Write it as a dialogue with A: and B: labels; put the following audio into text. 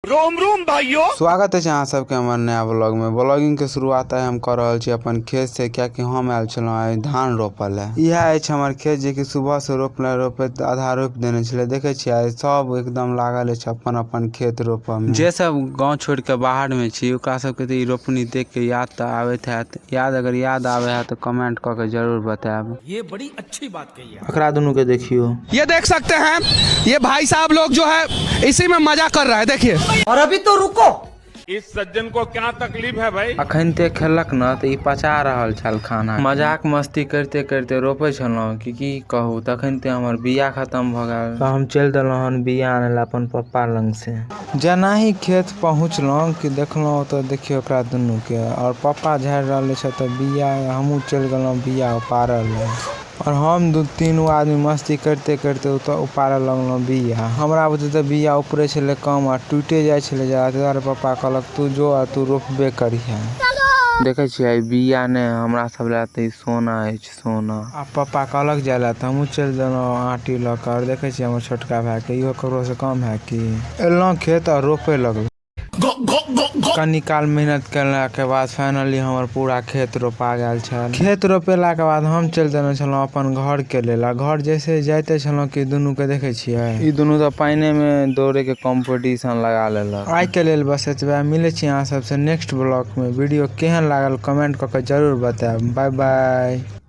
A: Rome Rome भाइयों।
B: स्वागत है अहाँ सबके हमर नया ब्लॉग में। ब्लॉगिंग के शुरुआत आइ हम कर रहल छी अपन खेत से, कियाकि हम आयल छलहुँ आइ धान रोपऽ लए। इएह अछि हमर खेत जे कि सुबह से रोपले रोपैत आधा रोपि देने छलै। देखै छियै आइ सब एकदम लागल अछि अपन अपन खेत रोपऽ में। जे सब गाँव छोड़ि के बाहर में छी ओकरा सबके तऽ ई रोपनी देख के याद तऽ आबैत हैत। याद अगर याद आबै है तऽ कमेंट कऽ के जरूर बतायब।
C: ये बड़ी अच्छी बात कही है।
D: एकरा दुनू के देखियो।
A: ये देख सकते हैं ये भाई साहब लोग जो है इसी में मजा कर रहा है, देखिए।
E: और अभी तो रुको।
F: इस सज्जन को क्या तकलीफ है भाई?
D: अखन ते खेलक न तऽ ई पचा रहल छल खाना। मजाक मस्ती करिते करिते रोपै छलहुँ कि की कहू, तखन ते हमर बिया खत्म भऽ गेल। तऽ हम चलि देलहुँ हन बिया आनै लए अपन पप्पा लग से। जेनाही खेत पहुँचलहुँ कि देखलहुँ ओतऽ देखियौ ओकरा दुनूके, आओर पप्पा झाड़ि रहल अछि ओतऽ बिया। हमहूँ चलि गेलहुँ बिया उपारऽ लए, आओर हम दू तीनू आदमी मस्ती करिते करिते ओतऽ उपारऽ लगलहुँ बिया। हमरा बुते तऽ बिया उपरै छलै कम आ टूटे जाइ छलै जादा, ताहि दुआरे पप्पा कहलक तू जो आ तू रोपबे करिहे। देखै छियै ई बिया नहि, हमरा सब लए तऽ ई सोना अछि, सोना। आ पप्पा कहलक जाय लए तऽ हमहूँ चलि देलहुँ आँटी लऽ कऽ। आओर देखै छियै हमर छोटका भायके, इहो ककरोसँ कम है की? एलहुँ खेत आ रोपै लगलहुँ। कनी काल मेहनत केलाके बाद फाइनली हमर पूरा खेत रोपा गेल छल। खेत रोपेलाके बाद हम चलि देने छलहुँ अपन घरके लेल, आ घर जैसे जाइते छलहुँ कि दुनूके देखै छियै
B: ई दुनू तऽ पानिए में दौड़े के कंपटीशन लगा लेलक।
D: आइके लेल बस एतबे। मिलै छी अहाँ सबसँ नेक्स्ट ब्लॉगमे। वीडियो केहन लागल कमेंट कऽ के जरूर बतायब। Bye bye.